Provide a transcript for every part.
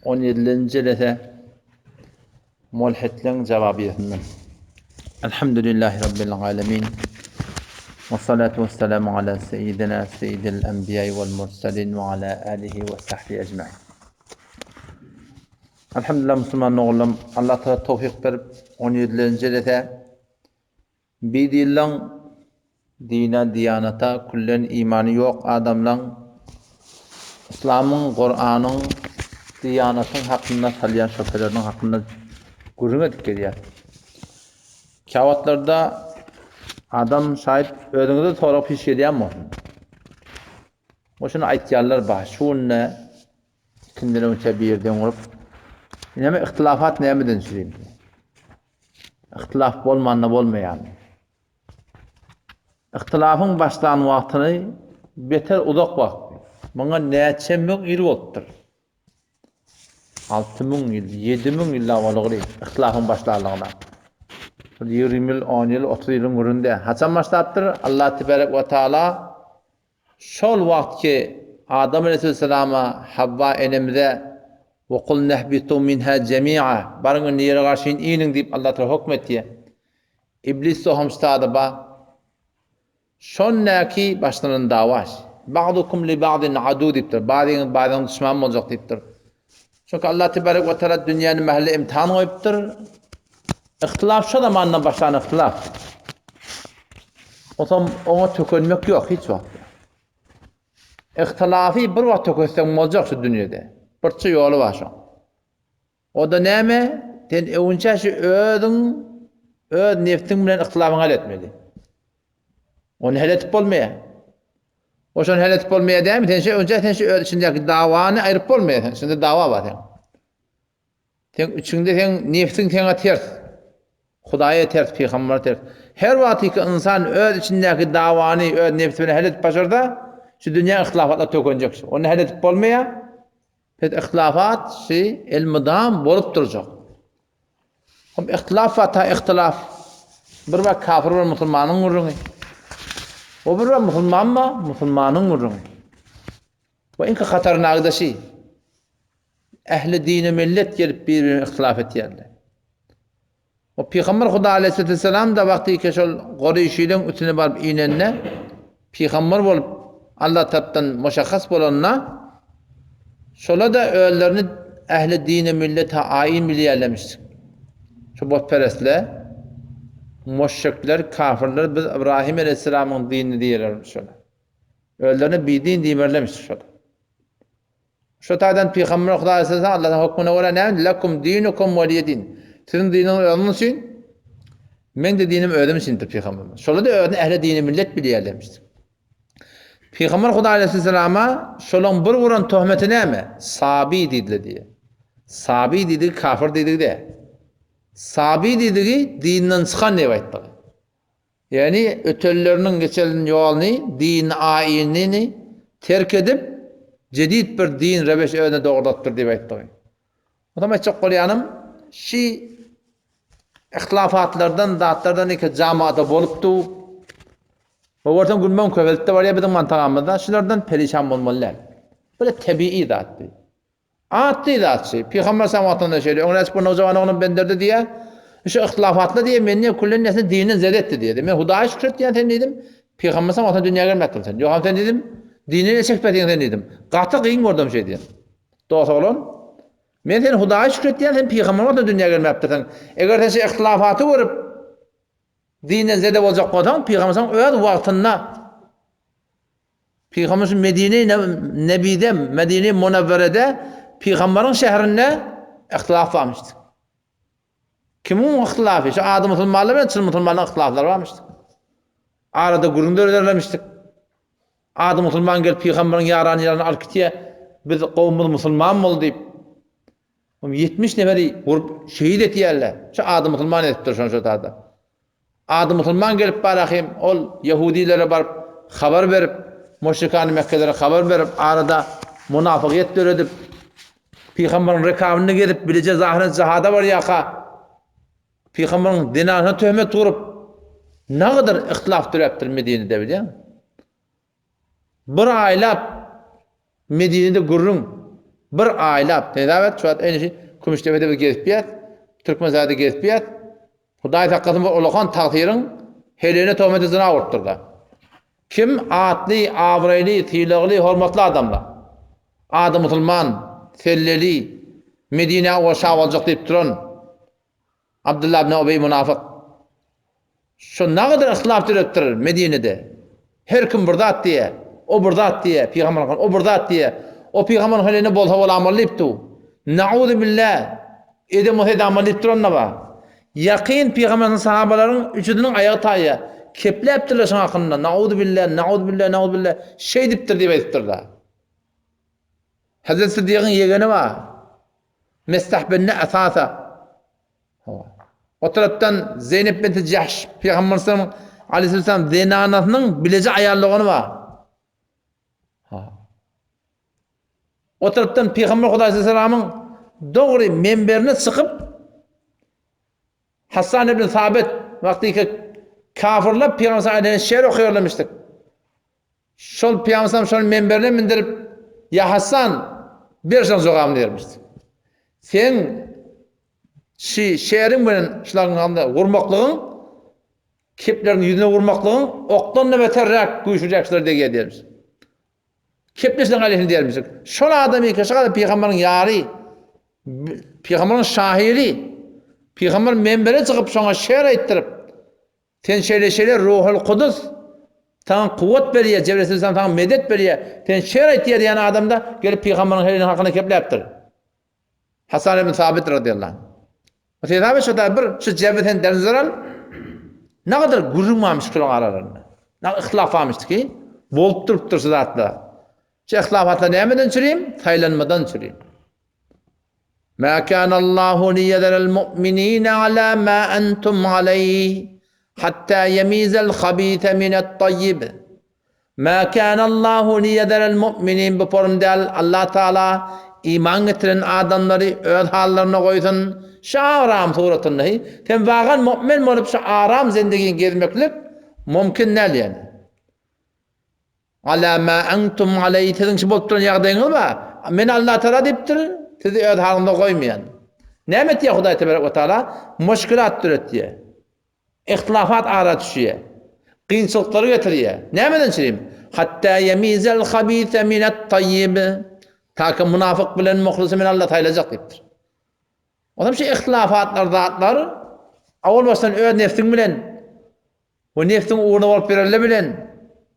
17-nji jelese Mulhitleň jawabyýetinden. Elhamdülillahi Rabbil alemin. Ve salatu ve selamu ala seyyidina seyyidil enbiya vel mursalin ve ala alihi ve sahbihi ecmain. Elhamdülillah musulman oğlum Allah Teala tawfik berip 17-nji jelese Bidinleň dine, diýanata küllen imany ýok adamlaň Yslamyň, Kuranyň, diýanatyň hakynda salýan şöpheleriniň hakynda gürrüň edip gelýär. Käwagtlarda adam şaýat özüňize sorag piş gelýän bolsun. O şuny aýtýarlar bar, şu günde ikinden öňçe birden bolup, näme ihtilafat nämeden çürim? Yhtylaf bolmanda bolmaýarmy? Yhtylafyň başlan wagtyny beter uzak wagt. Muňa näçe müň ýyl bolupdyr. 6000 ýyl, 7000 ýyl bolupdyr yhtylafyň başlanlygyna. Bir 20 ýyl, 10 ýyl, 30 ýylyň gürrüňde. Haçan başlapdyr? Allah tebarek we taala Şol wagtky Adam aleýhissalama, Havva enemize, Ve kulnehbitu minha jemi'a, baryň indi ýere garşyn iniň diýip Allah Taala hökm etdi. Iblis tohumçy ba. Şondäki başlanan dawa. Ba'dukum li ba'din adu diýipdir. Bazyňyz bazyňyz duşman boljak diýipdir. Çünki Allah tebarek we taala dünýäni mähelle imtihan goýupdyr. Ihtilaf şo zamandan başlan ihtilaf. Otam oňa tökenmek ýok hiç wagt. Ihtilafy bir wagt töketseň boljak şu dünýede. Birçe ýoly bar şoň. O da näme? Sen öwünçä şu özüň öz nefsiň bilen ihtilafyňy hal etmeli. Ony hal edip bolmaýar. O şony hal edip bolmaýar dämi? Sen şu öwünçä sen şu öz içindäki dawany aýryp bolmaýar. Sen içinde dawa bar sen. Seň içiňde seň nefsiň seňe ters. Hudaýa ters, pygambere ters. Her wagtyky ynsan öz içindäki dawany öz nefsi bilen hal edip başarsa, şu dünýä ihtilafatlar tökenjek. Ony hal edip bolmaýar. Pes ihtilafat şu elmydam bolup durjak. Hom ihtilaf wa ta ihtilaf. Bir wagt kafir bilen musulmanyň gürrüňi. O bir wagt musulman mı? Musulmanyň gürrüňi. We iň hatarnagda şi. Ähli dine millet gelip bir-birine ihtilaf etýärler. O Pygamber Huda aleyhisselam da wagty ki şol Goreýşiliň üstüne baryp inende pygamber bolup Allah tarapdan muşahhas bolanda şola da özlerini ähli dine millete aýyn bilýärlemiş. Şu butperestler, müşrikler, kafirler biz İbrahim aleyhisselamyň dinini diýerler şola. Özlerine bidin diýmerlemiş şola. Şu taýdan Pygamber Hudaý aleyhisselam Allah'ın hökmüne görä näme? Lekum dinukum weliye din. Siziň diniňiz özüňiz üçin, meň de dinim özüm üçin diýip Pygamberimiz. Şolar da özüni ähli dini millet bilýärlermiş. Pygamber Hudaý aleyhisselama şolaň bir guran töhmeti näme? Sabi diýdiler diýe. Sabi diýdigi kafir diýdigi de. Sabi diýdigi dinden çykan diýip aýtdy. Ýagny ötenleriniň geçen ýoluny, din aýinini terk edip, jedid bir din reweş özüne dogrudatypdyr diýip aýtdygy. Onsoň aýtjak bolýanym, şi ihtilafatlardan, zatlardan iki jamada bolupdy. We görseň günben köpelip-de barýar biziň mantagamyzda, şulardan perişan bolmaly däl. Bu-da tebigy zat. Atly zatçy. Pygamber sallam wagtynda şeýle, öňräçik bir nowjawan oglan benderdi diýýär. Şu yhtilafatly diýýär, meni diýýär, küllen nesini dinden zede etdi diýýär. Men Hudaýa şükür etýän sen diýdim. Pygamber sallam wagtynda dünýä gelmekdim sen. Ýogsam sen diýdim, dine el çekmesiň sen diýdim. Gaty gyn gördüm şeý diýen. Dos oglan, men sen Hudaýa şükür etýän, sen pygamber wagtynda dünýä gelmäpdirsiň. Eger sen şu yhtilafaty görüp dinden zede boljak bolsaň, pygamber sallam öz wagtynda Pygamber şu Medine Nebide, Medine Munawwerede pygamberiň şäherinde ihtilaf barmyşdy. Kimiň ihtilafy? Şu ady musulmanlar bilen çyn musulmanlaryň ihtilaflary barmyşdy. Arada gürrüň dörederlemişdik. Ady musulman gelip pygamberiň ýarany ýaryny alyp gitýär. Biz gowumyz musulman bol diýip. 70 neferi vurup şehit etýärler. Şu ady musulman edipdir şonça tada. Ady musulman gelip barahym, ol ýehudilere baryp habar berip, müşrikany Mekkelere habar berip, arada munafygyýet döredip, pygamberiň rekabyny gezip, bileje zahyran jihada barýarka, pygamberiň zenanyna töhmet gurup, nagydyr ihtilaf döräpdir Medinede bilýäňmi? Bir aýlap Medinede gürrüň. Bir aýlap, hesap et, şu wagt eýni Kümüşdepede biz gezip ýas, Türkmenistanda gezip ýas. Hudaý saklasyn bir ulakan tagsyryň heleýine tohmeti zyna urupdyr-da. Kim atly, abraýly, sylagly, hormatly adamlar. Ady musulman, selleli, Medinä owa şa boljak diýip duran Abdylla ibn Ubeý munafyk. Şo nagadyr yhtilaf döredipdir Medinede. Her kim bir zat diýýär. O bir zat diýýär, pygamber hakynda, o bir zat diýýär. O pygamber heleýine bolsa bolamaly diýip dur. Nauzu billah. Edem bolsa edamaly diýip duran-da bar. Ýakyn pygamberiň sahabalaryň üçüsiniň aýagy taýýar. Kepläpdirler şoň hakynda. Nauzu billah, nauzu billah, nauzu billah. Şeýdipdir diýip aýdypdyrlar. Hazreti Siddigyň ýegeni bar. Mestah binne Esasa. Hawa. O tarapdan Zeýnep binti Jahş pygamber aleyhisselam zenanasynyň bileje aýal dogany bar. Ha. O tarapdan Pygamber Hudaý salamyň dogry menberine çykyp Hasan ibn Sabit wagtyky kafirler Pygamber aleyhi şer okuýarlamışdyk. Şol Pygamber şol menberine mindirip Ya Hasan ber şoň jogabyny bermişdi. Sen şi şeriň bilen şularyň alnynda gurmaklygyň kepleriň ýüzüne urmaklygyň okdan-da beterräk güýçlüräk şular degýär diýermiş. Kepleşiň aleyhine diýermişik. Şol adam ýeke şol pygamberiň ýary, pygamberiň şahyry, pygamber menbere çykyp şoňa şer aýtdyryp, sen şeýle-şeýle Ruhul Kudus saňa kuwwat berýär, Jebrail aleyhisselam saňa medet berýär, sen şer aýtýar diýen adamda gelip pygamberiň helini hakyna kepläpdir. Hasan ibn Sabit radiyallahu anh. Hesap et şo bir şu jebri sen derzer al. Ne kadar gürrüň barmyş şolaryň aralarynda. Ne ihlaf barmyş ki, bolup durupdyr şu zatlar. Şu ihlafatlar nämeden çürim? Saýlanmadan çürim. Ma kana Allahu liyezerel mu'minina ala ma entum aleyh hatta yemizel habise minet tayyib. Mä kânallâhu liýezerel mu'minin bu porum däl, Allah Tagala iman getiren adamlary öz hallaryna goýsun, şu aram suratynda hi, sen wagan mu'min bolup şu aram zendigiň gezmeklik mumkin däl ýani. Alâ mâ entum aleýh siziň şu bolup duran ýagdaýyňyz bar, men Allah Tagala diýipdir, sizi öz halyňyza goýmaýan. Näme etýär Hudaý tebarek we taala? Muşkilat döretýär. Ihtilafat ara düşýär. Kynçylyklary getirýär. Nämeden çürim? Hatta yemizel habise minet tayyib. Ta ki munafyk bilen muhlisy men Allah saýlajak diýipdir. Onam şu ihtilafatlar zatlar awal başdan öz nefsiň bilen we nefsiň ugruna bolup berelle bilen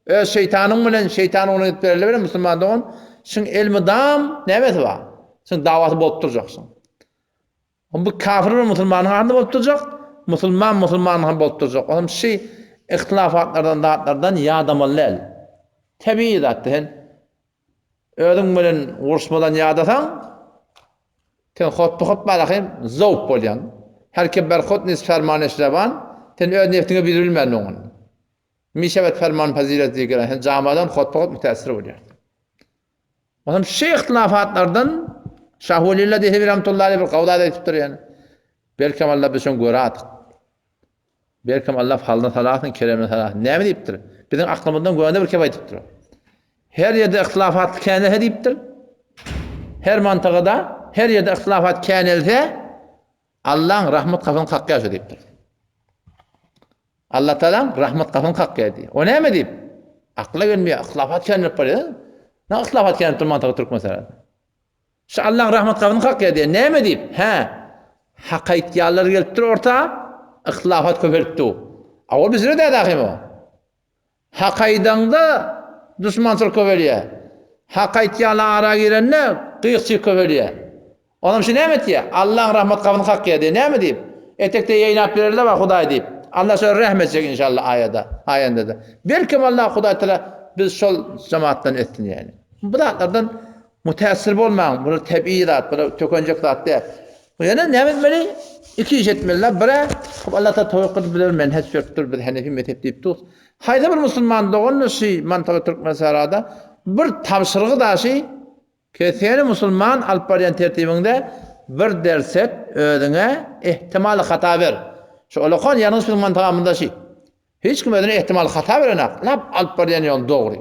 öz şeýtanyň bilen şeýtan ugruna gidip berelle bilen musulman dogan şuň elmydam nämesi bar? Şuň dawasy bolup durjak şuň. Oň bu kafir bilen musulmanyň arasynda bolup durjak, musulman musulmanyň hem bolup durjak. Oňam şi ihtilafatlardan zatlardan ýadamaly däl. Tebigy zatdy sen özüň bilen uruşmadan ýadasaň, sen hotby-hot barahym zowk bolýaň. Her kim ber hot nis ferman eşreban, sen öz nefsiňe bilbilmän oňun. Mişebet ferman fazilet zikra, sen jamadan hotby-hot mütässir bolýarsyň. Onam şu ihtilafatlardan Şah Welillah Dehebi rahmetullahi aleyh bir gawda aýdypdyr ýani. Belkem Allah biz şoň göre adyk. Belkem Allah halyna salasyn, keremine salasyn. Näme diýipdir? Biziň aklymyzdan göne bir kep aýdypdyr. Her ýerde ihtilafat känelse diýipdir. Her mantagada her ýerde ihtilafat känelse Allaň rahmet gapyny kakýar şu diýipdir. Allah Taala rahmet gapyny kakýar diýip. O näme diýip? Akla gelmeýär, yhlafat känelip barýar. Ne yhlafat känelip durman tagy türkmen sarady. Şu Allaň rahmet gapyny kakýar diýip. Näme diýip? Hä. Hak aýtýanlar gelipdir orta, yhlafat köpelipdi. Awal bizde de dahim o. Hak aýdaňda duşmançylyk köpelýär. Hak aýtýanlar ara girende gyýykçylyk köpelýär. Onam şu näme etýär? Allaň rahmat gapyny kakýar diýýär. Näme diýip? Etekde ýeýnap bererler bar Hudaý diýip. Allah şolara rehm etjek inşallah aýada, aýandada. Belkem Allah Hudaý Taala biz şol jemaatdan etsin ýani. Bu zatlardan mütässir bolmaň. Bular tebigy zat, bular tökenjek zat däl. Ýöne näme etmeli? Iki iş etmeliler. Biri, hop Allah Taala towfyk edip bize bir menheç beripdir, biz Hanefi mezhep diýip durus. Haýsy bir musulman dogan şy mantaga Türkmensährada bir tabşyrygy daşy ke seni musulman alyp barýan tertibiňde bir derset özüňe ehtimal hata ber. Şu olakan ýalňyş biziň mantagamyzda şy. Hiç kim özüne ehtimal hata berenak. Lap alyp barýan ýol dogry.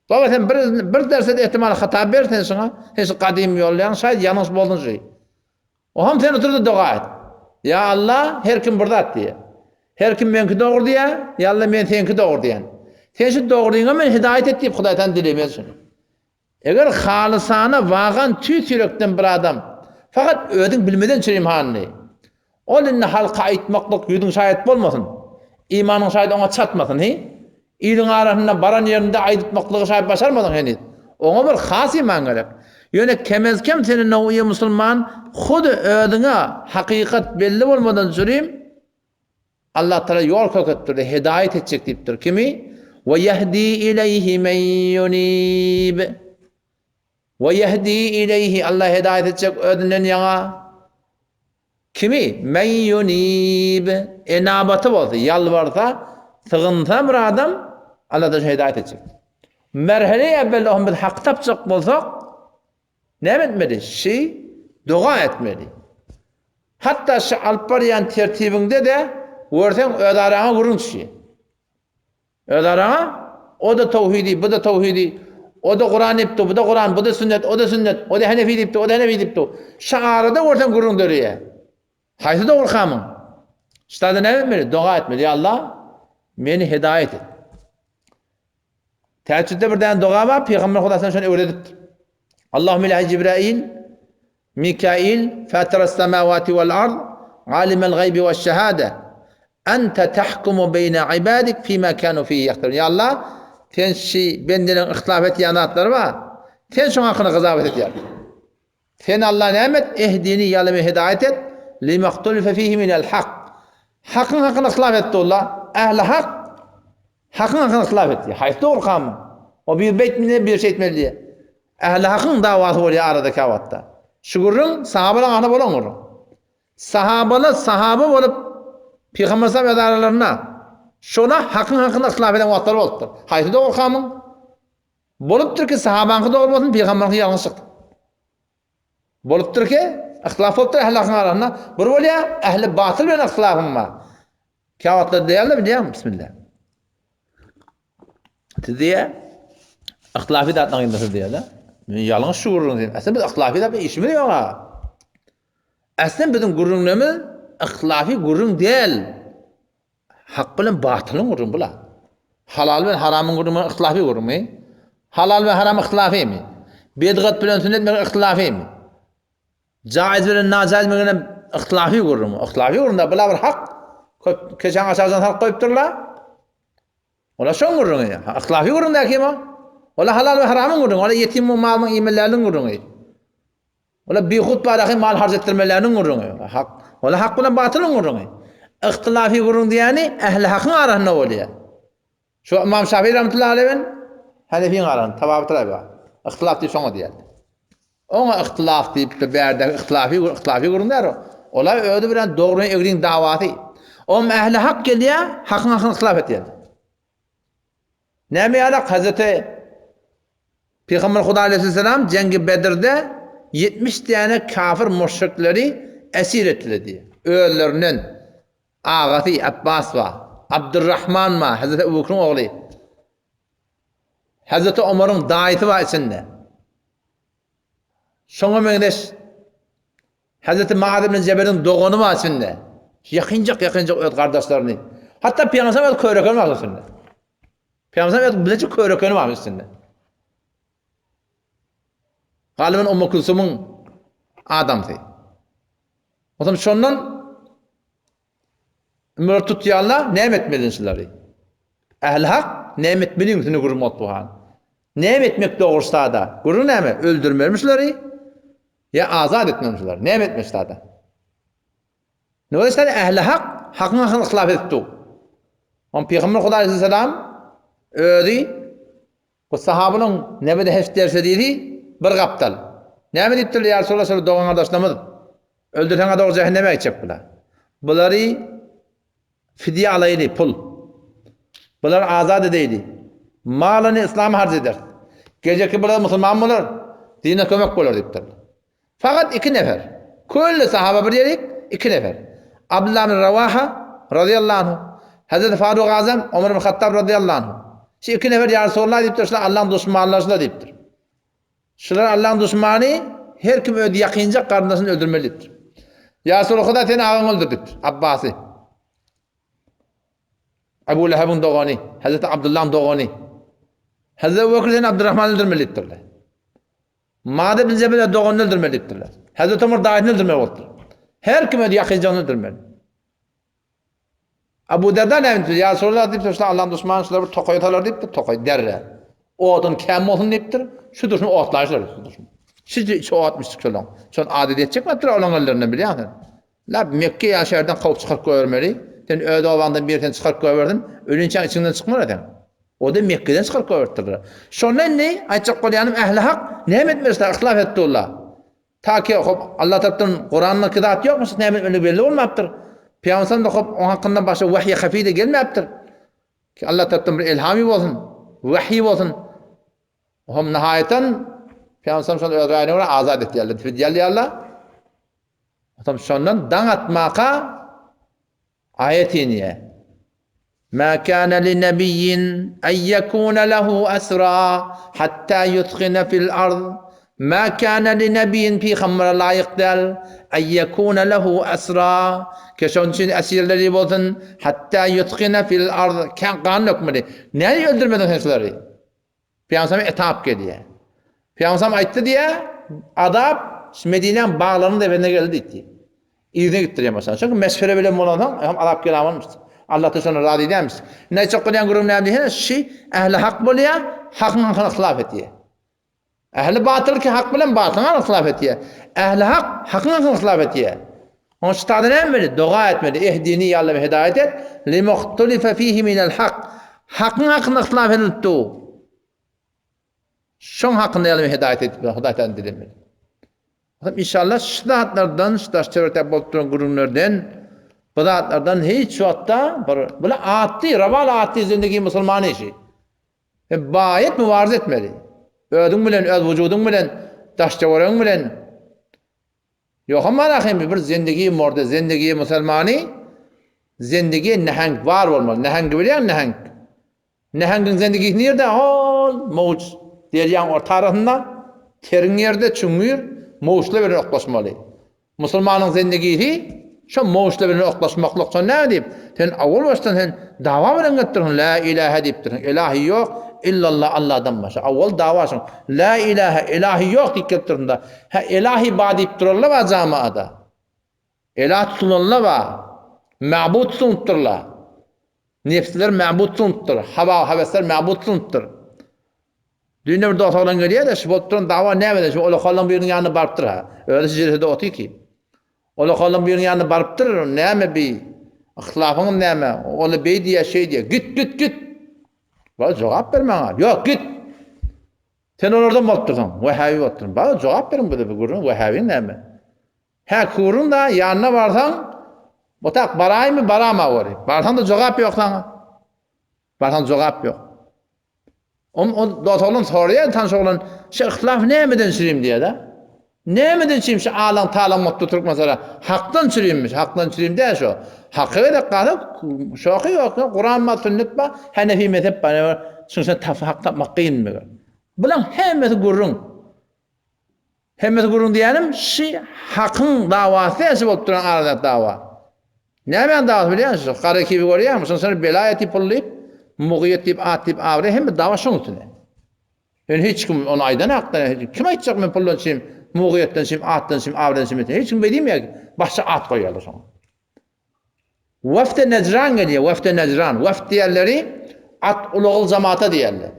Baba sen bir bir derset ehtimal hata ber sen şuňa. Sen şu gadym ýollaýaň, şaýt ýalňyş bolsun şu. Oham sen otur-da doga et. Ýa Allah, her kim bir zat diýýär. Her kim meňki dogry diýýär, ýa Allah men seňki dogry diýýän. Sen şu dogryňa meni hidaýat et diýip Hudaýdan dilemeli şuny. Eger halysana wagan tüýs ýürekden bir adam fakat özüň bilmeden çürim hanyny. Ol indi halka aýtmaklyk ýüzüň şaýat bolmasyn. Imanyň şaýady oňa çatmasyn hi. Iliň arasynda baran ýerinde aýdytmaklygy şaýat başarmadyň heniz. Oňa bir has iman gerek. Ýöne kemez-kem seni nowýe musulman hudy özüňe hakykat belli bolmadan çürim Allah Taala ýol köketdirdi, hedaýat etjek diýipdir. Kimi? Ve yehdi ileyhi men yunib. Ve yehdi ileyhi Allah hedaýat etjek özünden ýaňa. Kimi? Men yunib. Enabaty bolsa, ýalbarsa, sygynsa bir adam Allah Taala hedaýat etjek. Merhele evvel ohm biz hak tapjak bolsak, Näme etmeli? Şi doga etmeli. Hatda şi alyp barýan tertibiňde-de görseň özaraňa gürrüň düşýär. Özaraňa o-da towhidi, bu-da towhidi, o-da Kuran diýipdi, bu-da Kuran, bu-da sünnet, o-da sünnet, o-da henefi diýipdi, o-da henefi diýipdi. Şi arada görseň gürrüň döreýär. Haýsy dogry kamyň? Ştada näme etmeli? Doga etmeli. Ýa Allah, meni hidaýat et. Täheccüde bir däne doga bar, Pygamber Huda sana şony öwredipdir. Allahümme ilahi Jibrail, Mikail, fatiras samawati wal ard, alimel gaybi we şehade. Ente tahkumu beýne ibadik fima kanu fihi yahtalun. Ya Allah, sen şi bendeleriň ihtilaf etýän zatlary bar. Sen şoň hakyna gyzawet edýär. Sen Allah näme et? Ehdini ýalymy hidaýat et, limahtulife fihi minel hak. Hakyň hakyna ihtilaf etdi ola. Ähli hak hakyň hakyna ihtilaf etdi. Haýsy dogry kanun? O bir beýtmeli, bir şeýtmeli diýe. Ähli hakyň dawasy bolýar arada käwagtda. Şu gürrüň sahabalaryň ahli bolan gürrüň. Sahabalar sahaba bolup Pygamber sallam öz aralarynda şola hakyň hakyna ihtilaf eden wagtlary bolupdyr. Haýsy dogry kanun? Bolupdyr ki, sahabaňky dogry bolsun, pygambaryňky ýalňyş çykdy. Bolupdyr ki, yhtylaf bolupdyr ähli hakyň arasynda. Bir bolýar, ähli batyl bilen yhtylafyň bar. Käwagtlar diýýärler, bilýäňmi? Bismillah. Siz diýýär, yhtylafy zatlaryň ýanynda siz diýýärler. Men ýalňyş şu gürrüň diýdim. Aslynda biz yhtylafy zatla işimiz ýok ha. Aslynda biziň gürrüňlerimiz yhtylafy gürrüň däl. Hak bilen batylyň gürrüňi bula. Halal bilen haramyň gürrüňi yhtylafy gürrüňmi? Halal bilen haram yhtylafymy? Bidgat bilen sünnet bilen yhtylafymy? Jaiz bilen najaiz bilen yhtylafy gürrüňmi? Yhtylafy gürrüňde bula bir hak. Köp keçäň aşagydan salyp goýupdyrlar. Ola şoň gürrüňi. Yhtylafy gürrüň däki o. Ola halal we haramyň gürrüňi. Ola ýetim malynyň iýmelileriniň gürrüňi. Ola bihut baraky mal harç etdirmeleriniň gürrüňi. Hak, ola hak bilen batylyň gürrüňi. Yhtylafy gürrüň diýýäni ähli hakyň arasynda bolýar. Şu Ymam Şafii rahmetullahi aleyh bilen Hanefiň arasynda tababytyraý bar. Yhtylaf diýip şoňa diýýär. Oňa yhtylaf diýip de bärdäki yhtylafy yhtylafy gürrüň däl o. Ola özi bilen dogry egriň dawasy. Om ähli hak gelýär, hakyň hakyny yhtylaf etýär. Näme ýalak Hazreti Pygamber Huda aleyhisselam Jengi Bedirde 70 däne kafir müşrikleri esir etdiler. Özlerinden agasy Abbas bar, Abdurrahman bar, Hazreti Ebu Bekriň ogly. Hazreti Omaryň daýysy bar içinde. Şoňa meňzeş Hazreti Maaz ibn Jebeliň dogany bar içinde. Ýakynjak ýakynjak öz gardaşlaryny. Hatda Pygamber öz körekeni bar içinde. Pygamber öz bileje körekeni bar içinde. Galyban Ummu Kulsumyň adamsy. Onsoň şondan Ümür tutýanlar näme etmeli şulary? Ähli hak näme etmeli ünsüni gürrüň otbuhan. Näme etmek dogry sada? Gürrüň näme? Öldürmelimi şulary? Ýa azat etmelimi şulary? Näme etmeli sada? Nöwet sada ähli hak hakyň hakyny yhlap edip dur. On Pygamber Hudaý aleyhisselam özi Bu sahabynyň nebede heş derse diýdi, bir gapdal. Näme diýipdirler ýa Resulallah şol dogan gardaşlarymyz öldürseňä dogry jähenneme gitjek bular. Bulary fidýe alaýly pul. Bulary azat edeýli. Malyny yslama harç ederis. Gejeki bular musulman bolar, dine kömek bolar diýipdirler. Fakat iki nefer. Külli sahaba bir ýerik, iki nefer. Abdullah ibn Rawaha radiyallahu anhu, Hazreti Faruk Azam, Omar ibn Hattab radiyallahu anhu. Şu iki nefer ýa Resulallah diýipdir, şular Allaň duşmanlary şular diýipdir. Şular Allaň duşmany, her kim öz ýakynjak garyndaşyny öldürmeli diýipdir. Ýa Resulallah seni agaňy öldür diýipdir, Abbasy. Abu Lehebiň dogany, Hazreti Abdullahyň dogany. Hazreti Ebu Bekr seni Abdurrahmany öldürmeli diýipdirler. Mad ibn Jebel doganyny öldürmeli diýipdirler. Hazreti Omar daýysyny öldürmeli bolupdyr. Her kim öz ýakynjagyny öldürmeli. Abu Derda näme diýipdir? Ýa Resulallah diýipdir, şular Allah'ın duşmany, şular bir tokaý salar diýipdir, tokaý derre. Odun kem bolsun diýipdir. Şu durşuny otlaýşlar, şu durşuny. Şu içi otmuşdyk şolaň. Şon adet etjekmipdir olaň ellerinden bilýäň sen. La Mekke ýaly şäherden kowup çykaryp goýbermeli. Sen öz obaňdan biri seni çykaryp goýbersin, ölinçäň içiňden çykmar sen. O-da Mekgeden çykaryp goýberipdirler. Şonda indi aýtjak bolýanym ähli hak näme etmeli yhlas etdiler. Ta ki hop Allah tarapdan Kuranda ki zat ýokmuş, näme etmeli belli bolmapdyr. Pygamberimiz de hop oň hakynda başga wahýe hafi de gelmäpdir. Ki Allah tarapdan bir ilhamy bolsun, wahýi bolsun. Hom nihaýatan Pygamberimiz şony öz raýyna görä azat etýärler, fidýe alýarlar. Hom şondan daň atmaka Aýat inýär. Mâ kâne li nebiyyin en yekûne lehu esrâ hattâ yuskhine fil ard. Mâ kâne li nebiyyin pygambere laýyk däl en yekûne lehu esrâ ki şonuň üçin esirleri bolsun hattâ yuskhine fil ard kän gan dökmeli. Nädip öldürmediň sen şulary? Pygamberimize etap gelýär. Pygamberimiz aýtdy diýýär, azap şu Medinäň baglarynyň debesine geldi diýdi. Yzyna gitdirýär başlany. Çünki meşwere bilen bolansoň, hem azap gelen Allah da şondan razy dälmiş. Indi aýtjak bolýan gürrüň näme diýsene, şi ähli hak bolýar, hakyň hakyna hylaf etýär. Ähli batyl ki hak bilen batylyň hakyna hylaf etýär. Ähli hak hakyň hakyna hylaf etýär. Onuň şu taýda näme etmeli? Doga etmeli. Ehdini ýa Alla hidaýat et. Limuhtulife fihi minel hak. Hakyň hakynda yhtilaf edilip dur. Şoň hakynda ýa Alla hidaýat et. Hudaý taala dilemeli. Adam inşallah şu zatlardan, şu daş töwerekde bolup duran gürrüňlerden, bu zatlardan hiç wagtda bir bula atdy, rawal atdy zindigi musulman işi. Sen baýat mübarize etmeli. Özüň bilen, öz wujudyň bilen, daş töweregiň bilen Ýoham bar ahymy bir zendigi morde zendigi musalmany zendigi nähäng bar bolmaly nähängi bilýäň nähäng nähängiň zendigisi nirde hol mowç derýaň orta arasynda teriň ýerde çuňňur mowçlar bilen oklaşmaly musulmanyň zendigisi şo mowçlar bilen oklaşmaklyk şo näme diýip sen awal başdan sen dawa bilen gelipdirsiň la ilahe diýipdirsiň ilahi ýok illallah Allahdan başga awal dawa şoň la ilahe ilahi ýok diýip gelipdirsiň da Hä elahi ba diýip durarlar ba jamaada. Elah tutulanlar ba. Mabut tutunypdyrlar. Nefsler mabut tutunypdyr. Hawa hawesler mabut tutunypdyr. Düýn bir dost oglan gelýär-de, şu bolup duran dawa nämeden? Şu olakanlaryň biriniň ýanyna barypdyr ha. Özi şu jelsede otyr ki. Olakanlaryň biriniň ýanyna barypdyr, näme bi? Yhtilafyňyz näme? Ol beý diýýär, şeý diýýär. Git, git, git. Ba jogap ber maňa. Ýok, git. Sen olardan bolup dursaň, wähäbi bolup durun. Baba jogap beriň bize bir gürrüň, wähäbiň näme? Hä, kuruň da, ýanyna barsaň, otak baraýmy, barama gory. Barsaň da jogap ýok saňa. Barsaň jogap ýok. Om o dost oglan soraýar, tanyş oglan, şu yhtilaf nämeden çürim diýýär-de. Nämeden çürim şu alaň talaň bolup dur türkmenlere. Hakdan çürimmiş, hakdan çürim däl şo. Haka gerek galsa, şoky ýok, Kuran bar, sünnet bar, Hanefi mezhep bar. Şuň üçin tap hak tapmak kyn meger. Bulaň hemmesi gürrüň. Hemmesi gürrüň diýýänim, şi hakyň dawasy däl şi bolup duran arada dawa. Nämäň dawasy bilýäňmi şu? Gara kibi görýäňmi? Şoň üçin belaýat diýip pul diýip, mugyýet diýip at diýip abraý hemme dawa şoň üstüne. Ýöne hiç kim ony aýdan hakda, kim aýtjak men puldan çim, mugyýetden çim, atdan çim, abraýdan çim diýip. Hiç kim beý diýmeýär. Başga at goýýarlar şoňa. Wafde Nejran gelýär, Wafde Nejran. Wafd diýenleri at ulagly jamata diýerler.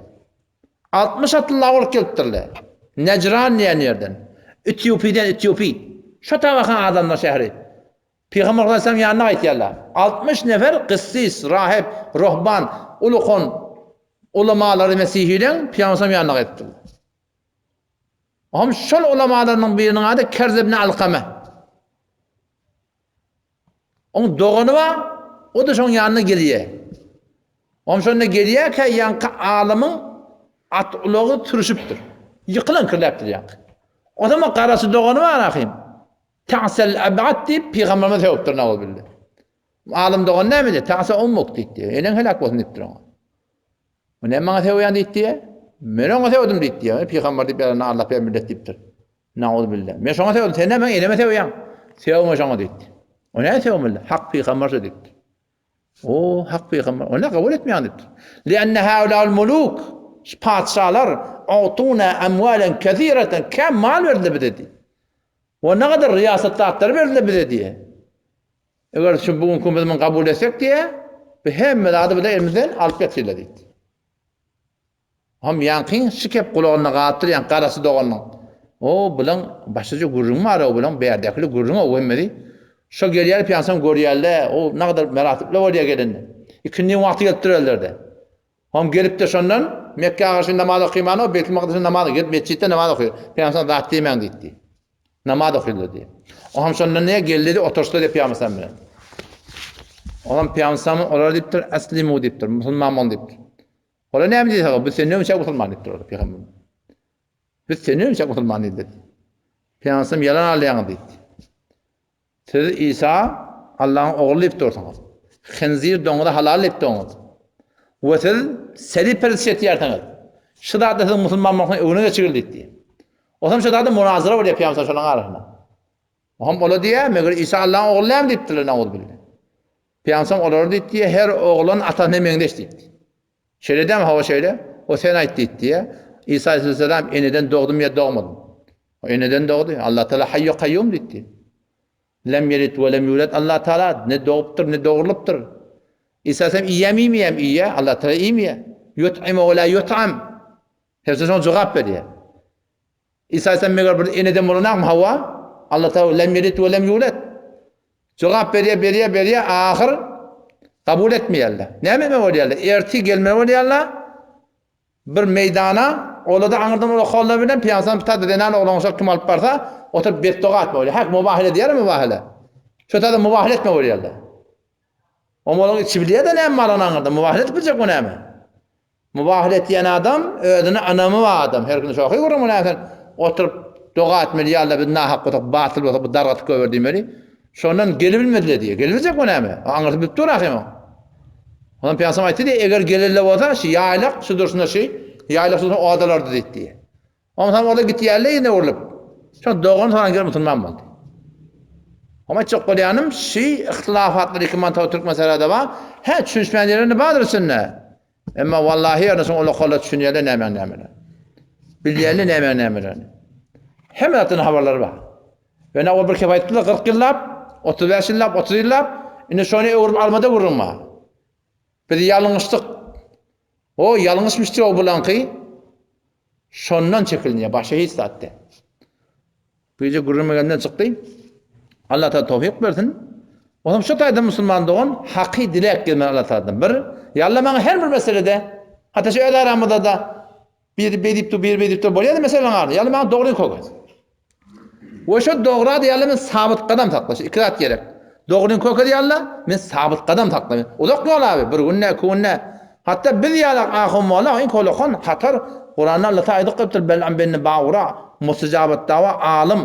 60 atly bolup gelipdirler. Nejran diýen ýerden. Etiopiýadan Etiopiý. Şo tabakan adamlar şäheri. Pygamber aleyhisselam ýanyna gaýtýarlar. 60 nefer gyssis, rahip, ruhban, ulukon ulamalary mesihileň Pygamber aleyhisselam ýanyna gaýtdylar. Hem şol ulamalarynyň biriniň ady Kerz ibn Alkame. Oň dogany bar, o-da şoň ýanyna gelýär. Oň şonda gelýärkä ýaňky alymyň at ulagy sürüşipdir. Ýykylan kirläpdir ýaňky. O zaman garaçy dogany bar ahym. Ta'sel ab'at diýip pygamberimiz sögüpdir nauzubilla. Alym dogan näme diýdi? Ta'sa ummuk diýdi. Eneň heläk bolsun diýipdir oňa. Bu näme maňa sögýän diýipdi? Men oňa sögdüm diýipdi. Pygamber diýip ýalana Allah pygamber millet diýipdir. Nauzubilla. Men şoňa sögdüm, sen näme eneme sögýäň? Sögme şoňa diýipdi. O näme sögmeli? Hak pygamber şo diýipdi. O hak pygamber. O ne kabul etmeýän diýipdir. Lianne haulal muluk patyşalar awtuna amwalen kesireten kem mal berdiler bize diýdi. O ne kadar riýasat zatlary berdiler bize diýdi. Eger şu bu günki biz muny kabul etsek diýe, bu hemme zady bize elimizden alyp ýatyrlar diýdi. Hem ýaňkyň şikep gulagynda galypdyr ýaňky garasy doganyň. O bulaň başgaça gürrüň bar o bulaň bärdäkili gürrüň o hemmesi. Şo gelýär piýansam görýärle o nagadar meratipli bolýar gelende. Ikindin wagty gelipdir özlerde. Hom gelipdir şondan Mekge garşy namaz okymany o Beýtul Makdysda namaz gelip metjitde namaz okyr. Pygamber zat diýmäň diýdi. Namaz okyrlar diýdi. O hem şondan ne geldi oturşdy diýip Pygamber bilen. O hem Pygamber olar diýipdir aslimu diýipdir. Musulman bol diýipdir. Olar näme diýse, biz senden öňçä musulman diýipdir olar Pygamber. Biz senden öňçä musulman diýdi. Pygamber ýalan alýaňyz diýdi. Siz Isa Allahyň ogly diýip dursuňyz. Hinzir doňuzy halal diýip durňyz. We siz selip perestiş etýärsiňiz. Şu zatda siziň musulman bolmagyňyz öňüne geçigil diýdi. Otam şu zatda munazara bolýar pygamber şolaryň arasynda. Oham ola diýýär, meger Isa Allahyň ogly dälmi diýipdirler nauzubilla. Pygamber olara diýdi, her oglan atasyna meňzeş diýdi. Şeýle dämi? Hawa şeýle. O sen aýt diýdi diýýär. Isa aleyhisselam eneden dogdum ýa dogmadym. O eneden dogdy. Allah Taala Hayyu Kayyum diýdi. Lem yelit we lem yulad Allah Taala ne dogupdyr ne dogrulypdyr. Isa aleyhisselam iýýämi iýmeýämi? Iýýär. Allah Taala iýmeýär. Yut'imu we la yut'am. Hepsi şoňa jogap berýär. Isa aleyhisselam meger bir eneden bolanakmy? Hawa. Allah Taala lem yelit we lem yulad. Jogap berýär, berýär, berýär, ahyr kabul etmeýärler. Näme etmeli bolýarlar? Ertir gelmeli bolýarlar. Bir meýdana, olar-da aňyrdan olar hollar bilen pyýansan bir taýda zenan oglan şol kim alyp barsa, oturyp betdoga atmaly bolýar. Hak mubahile diýýärler mubahile. Şo taýda mubahile etmeli bolýarlar. Oňa içi bilýär-de näme baryny aňyrda, mubahile edip biljek bu näme? Mubahile etýän adam özüne ynamy bar adam. Her gün şohy gürrüň bilen sen oturyp doga etmeli ýa Allah biz nahak bolsak, batyl bolsak bu dargatyp goýber diýmeli. Şondan gelibilmediler diýýär. Gelibiljek bu näme? Aňyrsy bilip dur ahym. Ondan Pygamber aýtdy diýýär, eger gelende bolsa şu ýaýlak şu durşuna şu ýaýlak şu odalardy diýdi diýýär. Onsoň olar gitýärler ýene urlup. Şo dogan soran gelip musulman boldy. Oňa aýtjak bolýanym, şi yhtylafatlar iki mantaw türkmen sarada bar. Hä, düşünişmeýän ýerleri bardyr içinde. Emma wallahi ýöne şoň olar kola düşünýärler nämäň nämeler. Bilýärler nämäň nämeler. Hemme zatdan habarlary bar. Ýöne ol bir kep aýtdylar 40 ýyllap, 35 ýyllap, 30 ýyllap, indi şony öwrüp almada gürrüň bar. Biz ýalňyşdyk. O ýalňyşmyş diýip bulaňky şondan çekilinýär, başga hiç zat däl. Bu gije gürrüň megemden çykdy. Allah Taala towfik bersin. Olam şu taýda musulman dogan haky dilek gelmeli Allah Taala'dan. Bir, ýa Allah maňa her bir meselede, hatda şu öz aramyzda da biri beýdip dur, biri beýdip dur bolýar meseleniň arasynda. Ýa Allah maňa dogry köket. We şo dogra diýýärler men sabyt gadam sakla. Şu iki zat gerek. Dogryny köke diýýärler, men sabyt gadam sakla. Uzak ýol abi, bir günde, iki günde. Hatda biz ýalak ahun molla, iň kolakan hatar Kuranda Allah Taala aýdyp goýupdyr, Bel'am benni Baura, mustajabat dawa, alym.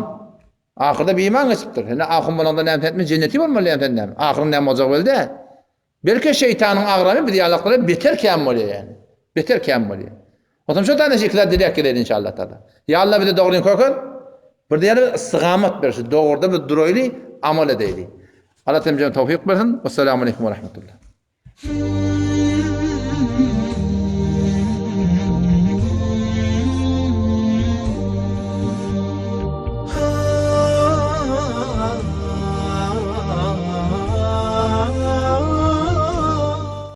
Ahyrda biiman geçipdir. Indi ahun bolanda näme sen jenneti bolmaly ýa sen näme? Ahyryň näme boljagy belli däl. Belki şeýtanyň agramy biz ýalaklara beter kän bolýar ýani. Beter kän bolýar. Otam şo tane şekiller dilek geler inşallah taala. Ya Allah bize dogryny köker. Bir diýeli istigamat ber şu dogruda biz duraýly, amal edeýli. Allah temjem towfik bersin. Assalamu aleyküm we rahmetullah.